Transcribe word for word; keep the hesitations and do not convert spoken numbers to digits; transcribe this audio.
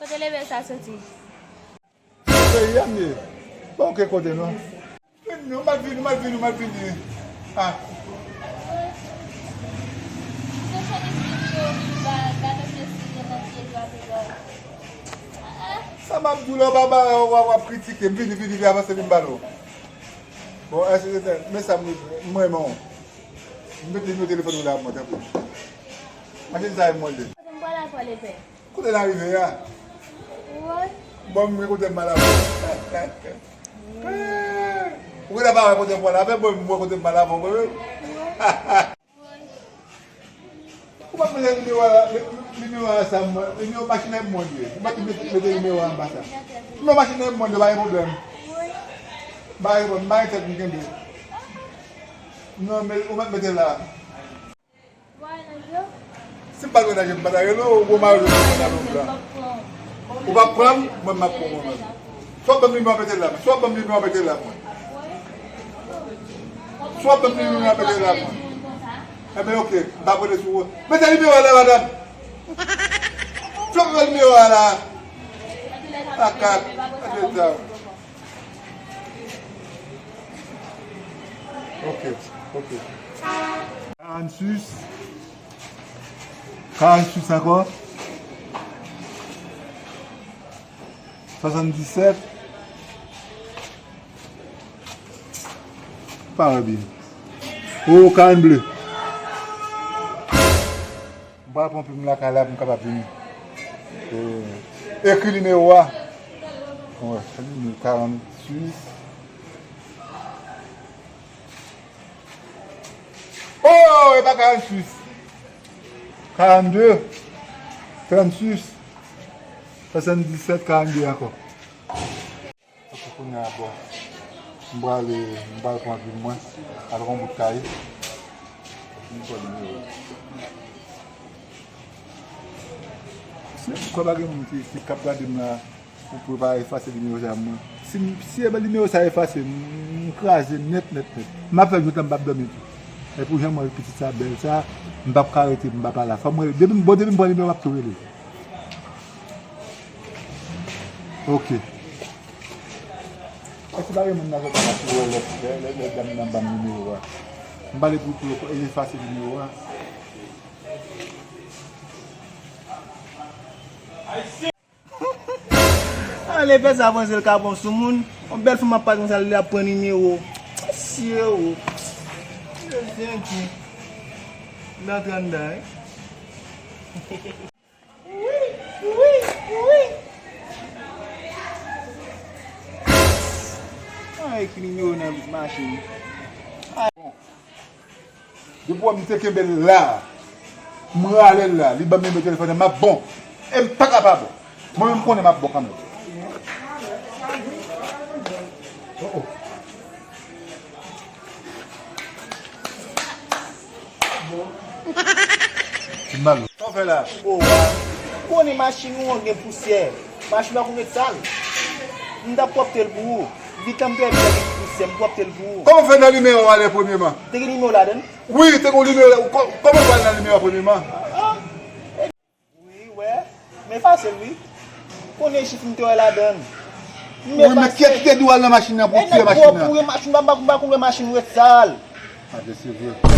Kote leve sa soti? Peyi a m ye. Bon, oke, kote non. Vini non, m ap vini, m ap vini, m ap vini. Ah. Sa m ap di w la, w ap, w ap, w ap kritike m, vini, vini, vini, avanse, vin balo. Bon, èske se tè, men sa m, m renmen w. M mete nimewo telefòn ou la pou mwen, tanpri. Machin sa e mwen li. Kote m pral avè w, lepè? Kote n a rive a? Woy. Bon, m gen kote m pral avè w. Ou gentan pa wè kote m pral avè w, bon, m wè kote m pral avè w, bon. Woy. Ou pa mete nimewo a, nimewo a sa, mwen, nimewo machin nan mwen li ye. Ou pa mete, mete nimewo a anba sa. Nimewo machin nan mwen li, pa gen pwoblèm. Pa gen pwoblèm, pa gen tèt m kenbe. Non, men ou mèt mete la. Si m pa t wè nan je m, m pa ta rele w, ou mare w nan lòt la. Ou pa pran m, mwen m ap pran w mwen menm. Si w ap ban m nimewo a, mete l la, mwen. Si w ap ban m nimewo a, mete l la, mwen. Si w ap ban m nimewo a, mete l la, mwen. Enben, oke, m pa prele sou ou. Mete nimewo a la, madanm. Si w ap ban nimewo a la. Akak, akak sa. Ok, ok. Karannsis. Karannsis ankò. Swasanndisèt. Pa wè byen. O, karannde. M pral pran plim lakay la pou m kapab vini. E, ekri nimewo a. Wè, se nimewo karannsis. Oh, e pa karannsis. Karannde, trannsis, swasanndisèt, karannde ankò. Ok, kounye a, bon. M prale, m pral pran plim mwen. Avèk yon bout kaye. M pran nimewo. Se, m kwè pa gen moun ki, ki, k ap gade m la pou, pou pa efase nimewo sa mwen. Si, si e nimewo sa efase, m, m kraze nèt, nèt, nèt. M ap fè jounen m p ap dòmi tou. E pou jan m wè pitit sa bèl sa, m p ap ka rete, m p ap pa la. Fò m rele. Depi m, bon, depi m pran nimewo, m ap tou rele. Ok. Èske pa gen moun nan zòn nan ki wè lè, lè, lè, lè dam nan ban m nimewo a? M pale pou, pou yo efase nimewo a. Ale fè sa panse l ka bon sou moun. Yon bèl fanm ap pase konsa, li ap pran nimewo. Mesye o. Mesye ki. L antre anndan, wi. Wi, wi, wi. Ay, ki nimewo nan machin. Depi w wè m te kenbe l la, m rale l la, li ban m nimewo telefòn nan, m ap bon. E m pa ka pa bon. Mwen menm m konnen m ap bon kanmenm. Oh, oh. Ti mal. Sa w fè la? O wa. Konnen machin ou an gen pousyè. Machin ou an ret sal. M t ap pwòpte l pou ou. Vitan m te wè gen pousyè, m pwòpte l pou ou. Kòman w fè nan nimewo a lè premyeman? Te gen nimewo ladan l? Wi, te gen nimewo la. Kò-, kòman w pral nan nimewo a premyeman? Ah, ah. Wi, wè. M efase l, wi. Konnen chif m te wè ladan l. M efase l. Wi, men kiyès ki te di w al nan machin nan pou w tiye machin nan? M pa, m pa konn wè machin, m pa konn wè machin ret sal. Ah, se vre.